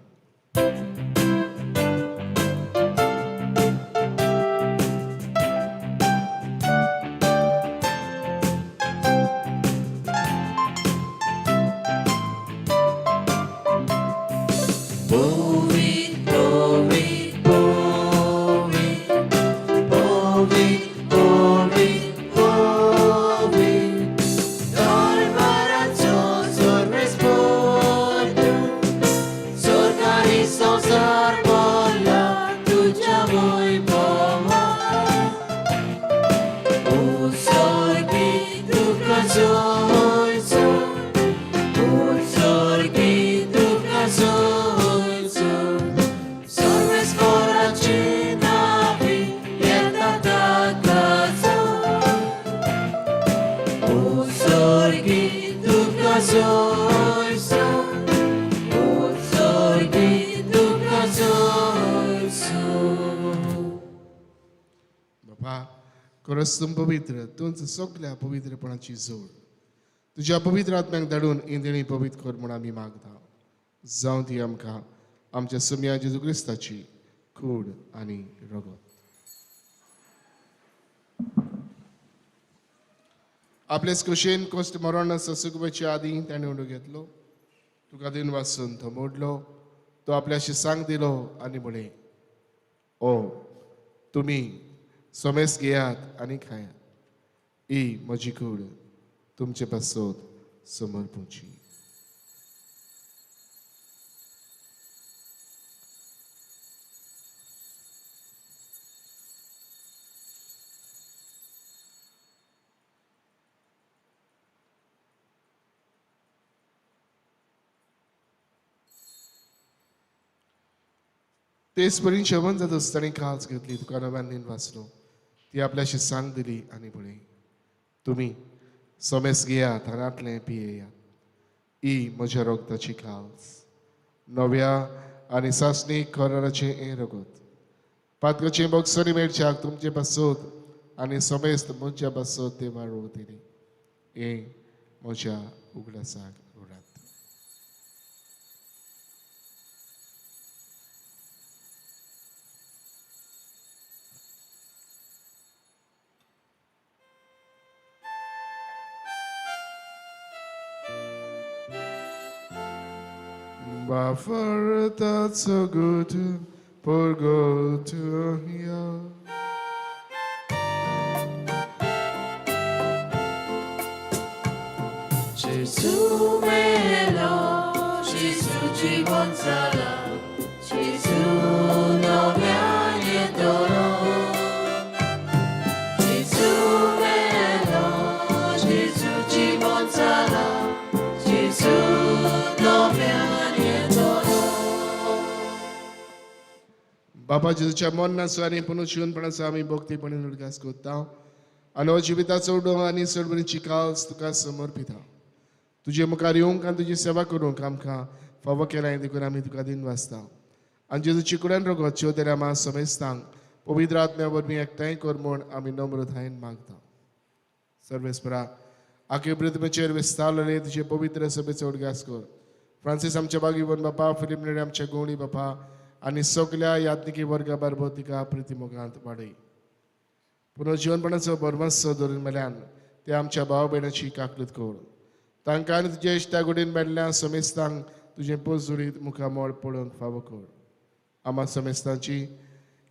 खरंच तूं पवित्र, तूंच सगल्या पवित्रपणाची जोड. तुज्या पवित्र आत्म्याक धाडून इंद्रिणी पवित्र कर म्हूण आमी मागता. जावं ती आमकां आमच्या सुम्या जेजू क्रिस्ताची कूड आनी रगत. आपलेच कुशेन कोश्ट मरण ससुकपाचे आदीं ताणें उडो घेतलो, तुका दिन वाचून तो मोडलो, तो आपल्याशी सांग दिलो आनी म्हळें, ओ तुमी सोमेस घेयात आनी खायात, ही म्हजी कूड तुमचे पासत समर्पूची. तेच परी जेवण जाता आसतना काळज घेतली, तुका नव्यान दिन वाचलो, ती आपल्याशी सांग दिली आनी म्हळें, तुमी सोमेस घेयात हांगांतलें पियेयात, ही म्हज्या रगताची काळज, नव्या आनी सासणी कराराचें हें रगत, पातकाचें बोगसणी मेळच्याक तुमचे पासत आनी समेस्त म्हज्या पासत देवा रोवतली, हें म्हज्या उगडासाक उरात. Bafarta so good por go to ya. Gesù melo, Gesù ci bonzala, Gesù non viene dolo. Gesù melo, Gesù ci bonzala, Gesù non viene dolo. बाबा जेजूच्या मरणाचो आनी पुनर्जिवनपणाचो आमी भक्तीपणान उडगास करता आनी हो जिविताचो उडो आनी सडबरीची काळज तुका समर्पिता. तुजे मुखार येवंक आनी तुजी सेवा करूंक आमकां फावो केलां देखून आमी तुका दिन वाचता. आनी जेजूची कुड्यान रगत शेवतेल्या मा समेस्तांक पवित्र आत्म्या वरवीं एकठांय कर म्हूण आमी नम्रतायेन मागता. सर्वेस्परा आखे पृथ्वीचेर विस्तारलेले तुजे पवित्र सभेचो उडगास कर. फ्रांसीस आमच्या बागीवन बापा, फिलीप नेरी आमच्या गोवणी बापा आनी सगल्या याज्ञिकी वर्गा बारबो तिका प्रिती मोगांत वाडय. पुनर्जिवनपणाचो भरमस्सो धरून मेल्यान ते आमच्या भाव भयणाची काकलूत कर. तांकां आनी तुजे इश्टा गोडीन मेळ्ळ्या समेस्तांक तुजें पोजुरीत मुखामळ पळोवंक फावो कर. आमा समेस्तांची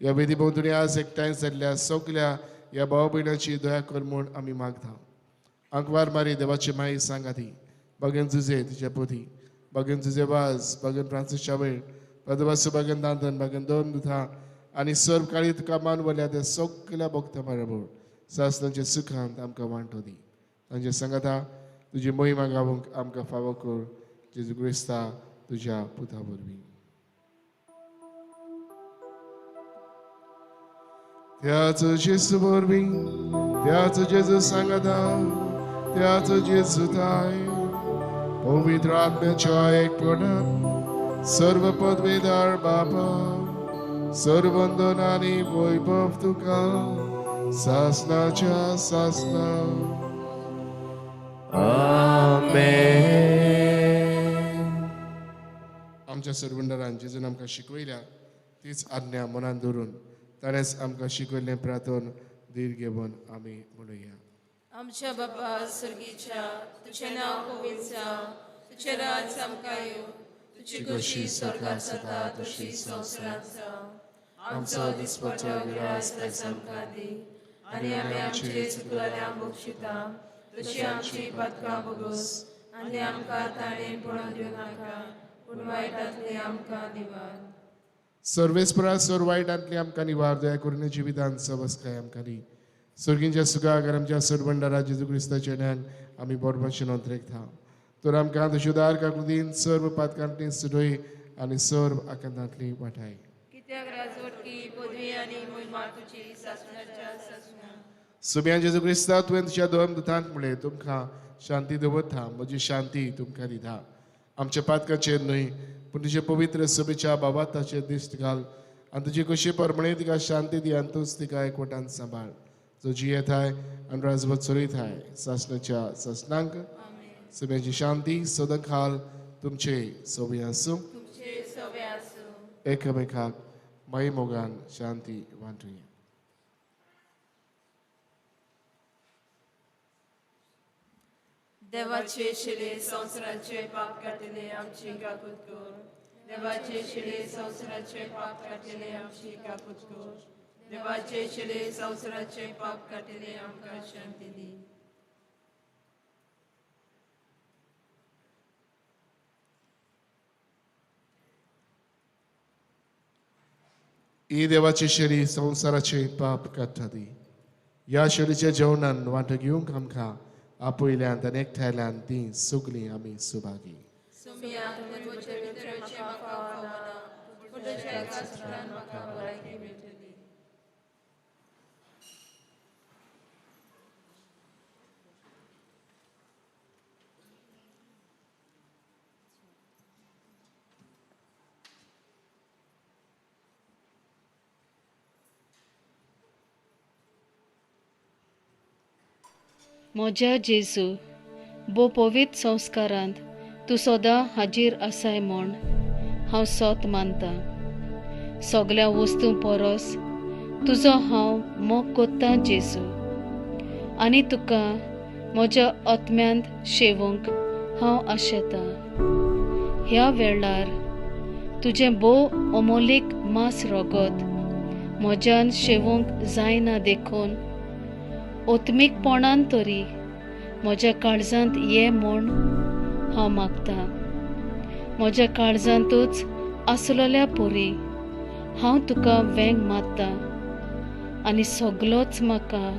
ह्या वेदी भोंवतणी आज एकठांय जाल्ल्या सगल्या ह्या भाव भयणाची दया कर म्हूण आमी मागता. आंकवार मारी देवाची माई सांगाती, बागेन जुजे तुज्या पोती, बागेन जुजे वाज, बागेन फ्रांसीस शावेर, पदवासू बागेन दांतन, बागेन दोन दुथा आनी सर्व काळी तुका मानवल्या त्या सगल्या भक्ता बरोबर सासनाच्या सुखांत आमकां वांटो दी. तांचे सांगाता तुजी मोहिमा गावंक आमकां फावो कर. जेजू क्रिस्ता तुज्या पुता वरवीं. त्याच जेजू वरवीं, त्याच जेजू सांगाता, त्याच जेजू ताय पवित्र आत्म्याच्या एकपणान सर्व पदवेदार बापा, सर्वंदन आनी वैभव तुका सासनाच्या सासना. आमेन. आमच्या सरवंडरान जेजून आमकां शिकवयल्या तीच आज्ञा मनान धरून ताणेंच आमकां शिकयल्लें प्रार्थन धीर घेवन आमी म्हणुया. आमच्या बापा सर्गीच्या, तुझें नांव पवित्र जावं, तुझें राज आमकां येवं, तुजी खोशी स्वर्गात जाता तशी संवसारांत जावं. आमचो दिसपट्टो ग्रास आयज आमकां दी आनी आमी आमचे चुकलेल्यांक बक्षिता तशी आमची पातकां भोगोस आनी आमकां ताणें पळोवन दिवं नाका, पूण वायटांतली आमकां निवार. सर्वेस्परा सर्व वायटांतली आमकां निवार, दया करून जिवितांत सवस्काय आमकां दी. सर्गींच्या सुखाक आमच्या सरबंडारा जेजू क्रिस्ताच्या ज्ञान आमी बरोबर नोंदरेकता. तर आमकां तुज्या उदार काकुळटीन सर्व पातकांतली सुटय आनी सर्व आकांतांतली वाटाय. कित्याक राजवटकी, पदवी आनी मोहिमा तुजी सासणाच्या सासणा. सुम्या जेजू क्रिस्ता, तुवें तुज्या दोन दुतांक म्हणलें, तुमकां शांती दवरता, म्हजी शांती तुमकां दिता. आमच्या पातकाचेर न्हय पूण तुजे पवित्र सभेच्या बाबाताचेर दिश्ट घाल आनी तुजी कशी परमणे तिका शांती दी आनी तूंच तिका एकवटान सांबाळ, जो जियेताय आनी राजवत चलयताय सासणाच्या सासणांक. सभेची शांती सदांकाल तुमचे सोबी आसूं. तुमचे सवे आसूं. एकामेकाक माई मोगान शांती वांटुया. देवाचे शिले संवसाराचे पाप काडटले आमची काकूत कर. देवाचे शिले संवसाराचे पाप काडटले आमची काकूत कर. देवाचे शिले संवसाराचे पाप काडटले आमकां शांती दी. ही देवाची शेरी संवसाराचे पाप काडटा ती. ह्या शेरीच्या जेवणान वांटो घेवंक आमकां आपयल्यान आनी एकठांयल्यान ती सगळीं आमी सुभागी. सुम्या, तूं म्हजे भितर येवचें म्हाका फावना, पूण तुज्या एकाच उतरान म्हाका भलायकी मेळटली. म्हज्या जेजू, भोव पवित्र संस्कारांत तूं सदां हाजीर आसाय म्हूण हांव सोत मानतां. सगल्या वस्तूं परस तुजो हांव मोग कोत्तां जेजू, आनी तुका म्हज्या आत्म्यांत शेवूंक हांव आशेतां. ह्या वेळार तुजें भोव अमोलीक मांस रगत म्हज्यान शेवूंक जायना देखून ओत्मीकपणान तरी म्हज्या काळजांत ये म्हूण हांव मागतां. म्हज्या काळजांतूच आसलेल्या पुरी हांव तुका वेंग मारता आनी सगलोच म्हाका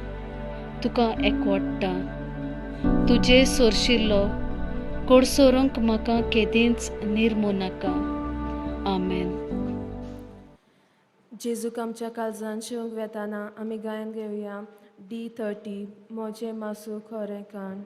तुका एकवडटा. तुजे सोरशिल्लो कोडसोरूंक म्हाका केदींच निर्मू नाका. आमेन. जेजूक आमच्या काळजान शिवंक वेताना आमी गायन घेवया D30 म्हजें मासू खरें काण.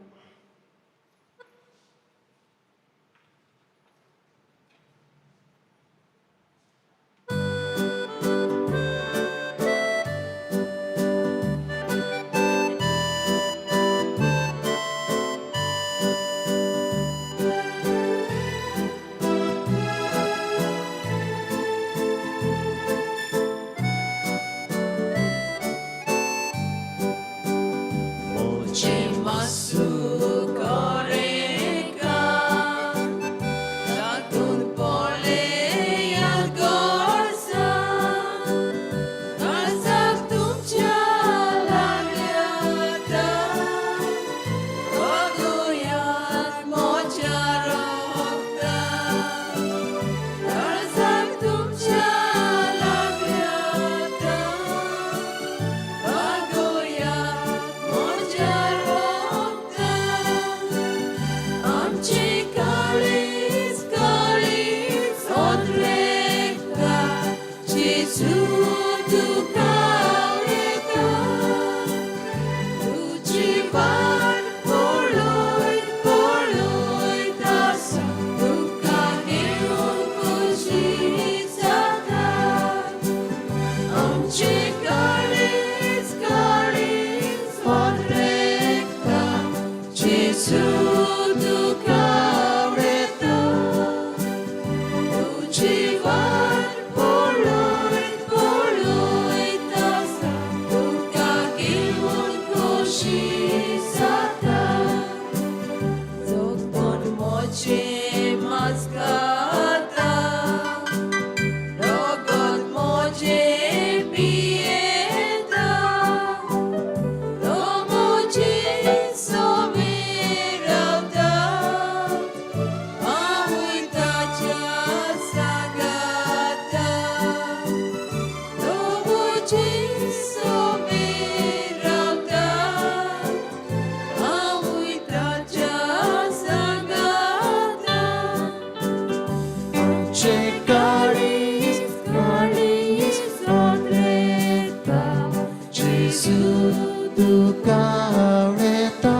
जेजू तुका आवडटा, तुजी वाट पळयत पळयत आसा, तुका घेवन खोशी जाता. आमचे काळीज काळीज वाटरेता, जेजू तुका आवडटा, तुजी वाट पळयत पळयत आसा, तुका घेवन खोशी जाता. जगपण म्हजें मजगाता, रगत म्हजें पियेता, तो म्हजे सवें रावता, हांवूय ताच्या सांगाता. तो म्हजे सवें रावता, हांवूय ताच्या सांगाता. आमचे काळीज काळीज वाटरेता, जेजू तुका आवडटा,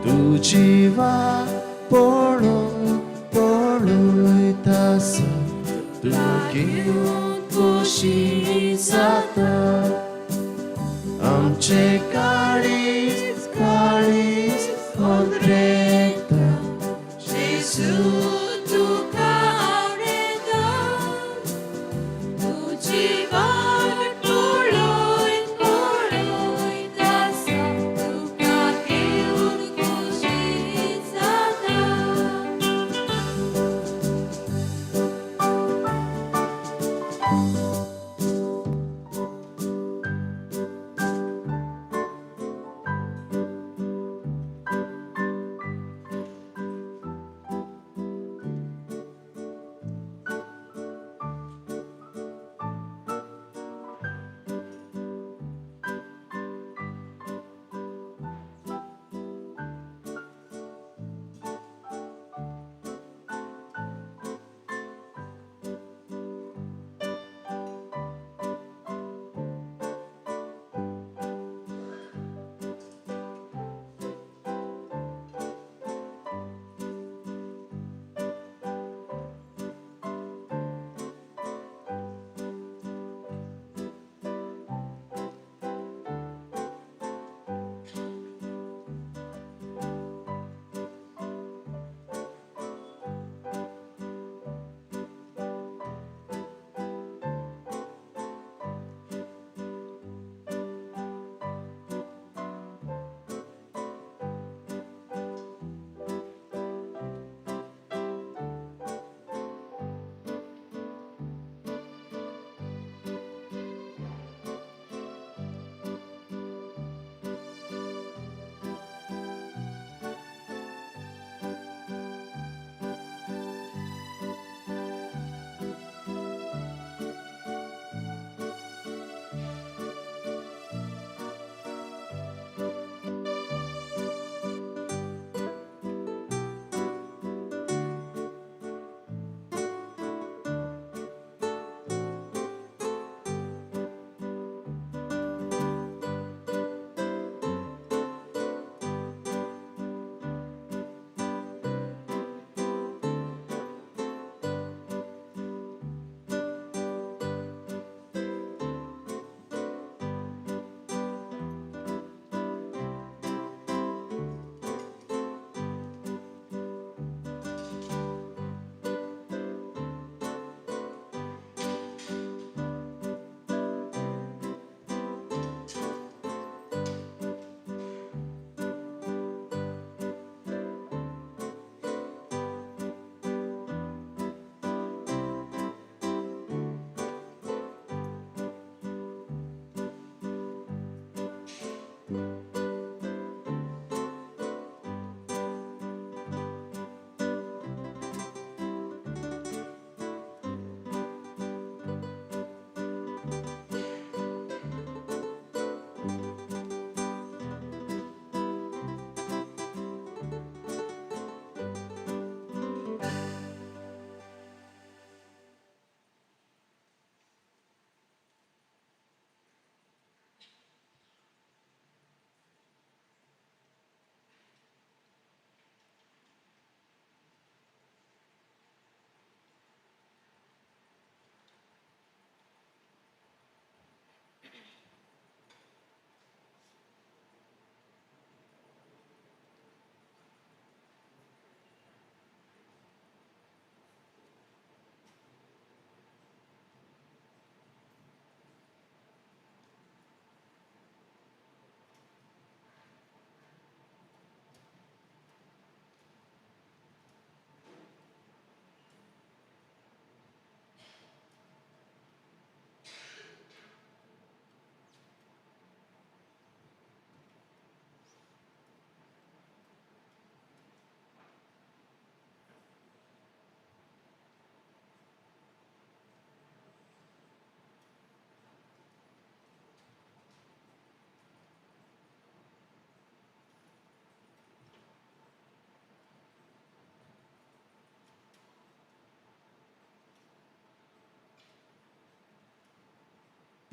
तुजी वाट पळोवन पळयत आसा, तुका घेवन खोशी जाता. आमचे काळीज काळीज वाटरेता, जेजू तुका आवडटा, तुजी वाट पळयत पळयत आसा, तुका घेवन खोशी जाता.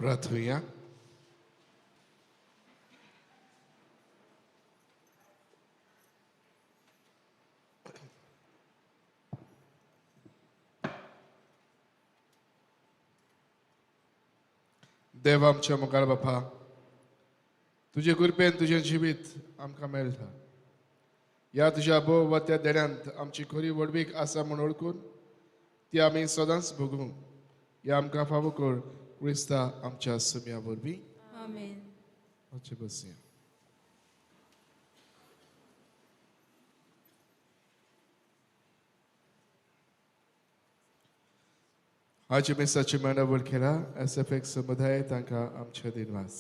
प्रार्थुया. देव आमच्या मुखार बापा, तुजे कृपेन तुजें जिवीत आमकां मेळटा. ह्या तुज्या भोव वा त्या देण्यांत आमची खरी व्हडवीक आसा म्हूण वळखून ती आमी सदांच भोगूं. ह्या आमकां फावो कर क्रिस्ता आमच्या सुम्या वरवीं. आमेन. मातशें बसया. आयच्या मिसाची मांडावळ केला एस एफ एक्स समुदाय तांकां आमचे दिनवास.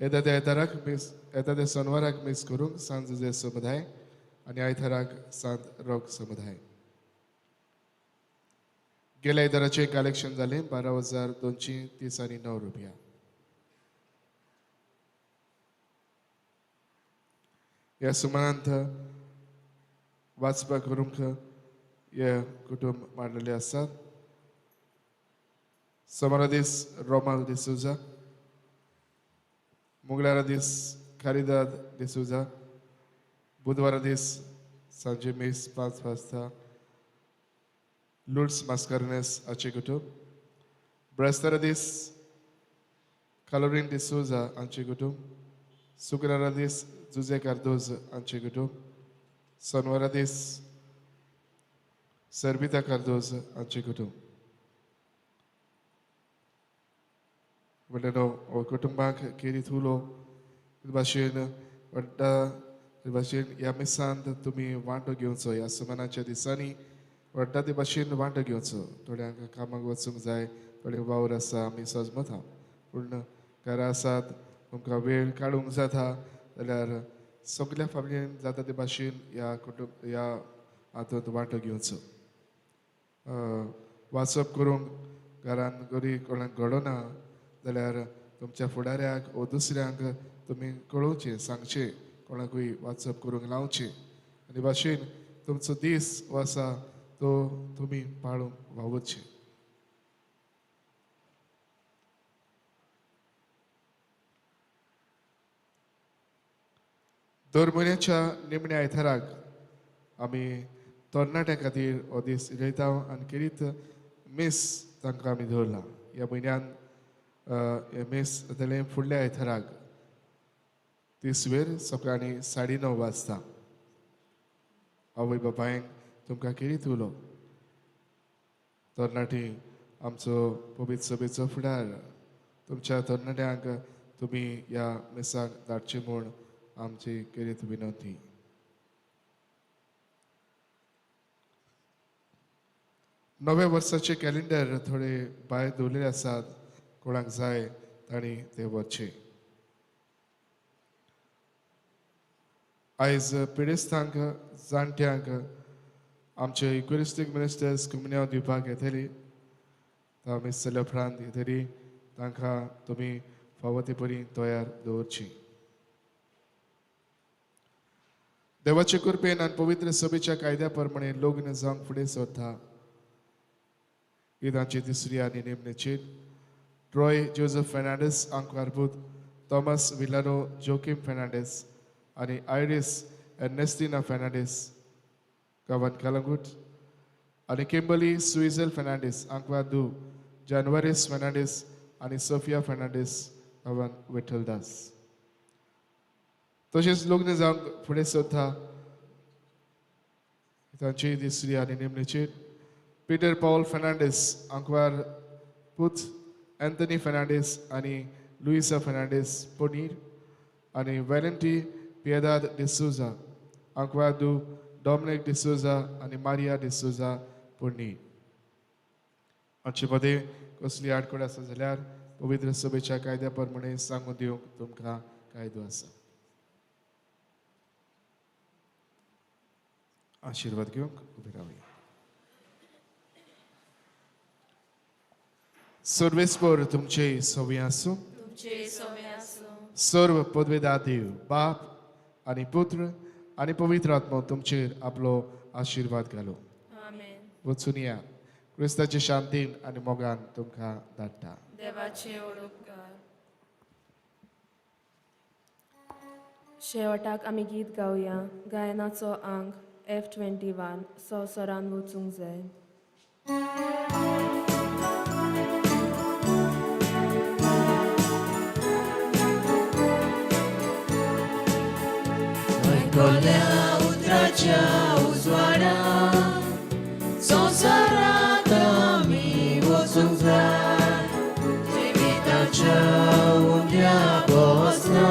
येता त्या आयताराक मीस, येता त्या सोनवाराक मीस करूंक सांत जुझे समुदाय आनी आयताराक सांत रोक समुदाय. गेल्या आयताराचें कलेक्शन जालें 12,239 रुपया. ह्या सुमारांत वाचपाक करूंक हे कुटुंब मांडलेले आसात. सोमारा दीस रोमाल डिसोजा, मंगळारा दीस कारिदाद डिसोजा, बुधवारा दीस सांजे मीस 5 वाजता लुड्स मास्कारनेस हाचें कुटुंब, ब्रेस्तारा दीस कालोरीन डिसोजा हांचें कुटुंब, शुक्रारा दीस जुझे कार्दोज हांचें कुटुंब, सोनवारा दीस सर्बिता कार्दोज हांचें कुटुंब. म्हणल्यार कुटुंबाक केरीत उलो भाशेन व्हडा भाशेन ह्या मिसांत तुमी वांटो घेवचो. ह्या सुमनाच्या दिसांनी व्हडा ते भाशेन वांटो घेवचो. थोड्यांक कामाक वचूंक जाय, थोडे वावर आसा, आमी सजमता, पूण घरा आसात तुमकां वेळ काडूंक जाता जाल्यार सगल्या फामिलीन जाता ते भाशेन ह्या कुटुंब ह्या हातूंत वांटो घेवचो. वाचप करूंक घरान गरी कोणाक घडना जाल्यार तुमच्या फुडाऱ्याक वो दुसऱ्यांक तुमी कळोवचें, सांगचें, कोणाकूय वाचप करूंक लावचें आनी भाशेन तुमचो दीस हो आसा तो तुमी पाळूंक वावुरचें. दर म्हयन्याच्या निमण्या आयताराक आमी तरणाट्यां खातीर हो दीस इलयता आनी खेरीत मीस तांकां आमी दवरला. ह्या म्हयन्यान हें मीस जातलें फुडल्या आयताराक 30 वेर सकाळीं 9:30 वाजता. आवय बापायक तुमकां खेरीत उलो. तरणाटी आमचो पवित्र सभेचो फुडार, तुमच्या तरणाट्यांक तुमी ह्या मिसाक धाडचें म्हूण आमची खेरीत विनंती. नव्या वर्साचे कॅलेंडर थोडे भायर दवरलेले आसात, कोणाक जाय तांणी ते व्हरचे. आयज पिडेस्तांक, जाणट्यांक आमचे इक्वेरिस्टीक मिनिस्टर्स कुमन्यांव दिवपाक येतली. मीस जाल्या उपरांत येतली, तांकां तुमी फावो ते परी तयार दवरची. देवाचे कृपेन आनी पवित्र सभेच्या कायद्या प्रमाणे लग्न जावंक फुडें सरता ही तांची तिसरी आनी निमणी चीट. ट्रॉय जोजफ फेर्नांडीस आंकवारपूत, थॉमस विलानो जोकीम फेर्नांडीस आनी आयरीस एर्नेस्टिना फेर्नांडीस गांवांत कलंगूट आनी किंबली सुइझल फेर्नांडीस आंकवार धूव, जानवरीस फेर्नांडीस आनी सोफिया फेर्नांडीस गांवांत विठ्ठलदास. तशेंच लग्न जावंक फुडें सरता तांची तिसरी आनी निमणी चीट. पिटर पॉल फेर्नांडीस आंकवार पूत, अँथनी फेर्नांडीस आनी लुईसा फेर्नांडीस पनीर आनी वेलेंटी पियेदाद डिसोजा आंकवार धूव, डॉमिनीक डिसोजा आनी मारिया डिसोजा पनीर. हाचे मदें कसली आडखळ आसा जाल्यार पवित्र सभेच्या कायद्या प्रमाणे सांगून दिवंक तुमकां कायदो आसा. आशिर्वाद घेवंक उबे रावया. सर्वेस्पर तुमचे सवे आसूं. सर्व पदवेदार देव बाप आनी पुत्र आनी पवित्र आत्मो तुमचेर आपलो आशिर्वाद घालो. वचून या. क्रिस्ताचे शांतीन आनी मोगान तुमकां धाडटा. देवाचे ओडपकार. शेवटाक आमी गीत गावया. गायनाचो आंक F21 संवसारान वचूंक जाय. आयकल्या उतराच्या उजवाडा संवसारांत आमी वचूंक जाय. जिविताच्या उंड्या बसना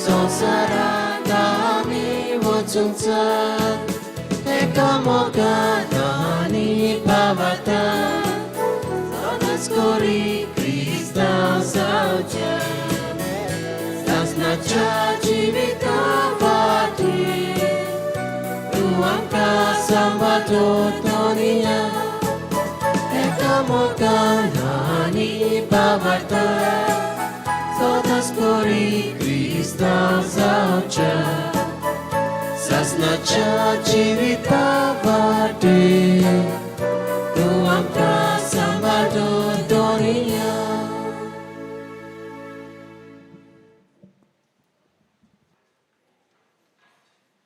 संवसारांत आमी वचूंक जाय. एका मोगान आनी पावता सदांच करी क्रिस्तांव जावचें सासणाच्या जिविता वाटेर तूं आमकां सांबाळतो तोनिया. एका मोगान आनी पावता सदांच करी क्रिस्तांव जावचें सासणाच्या जिविता वाटेर.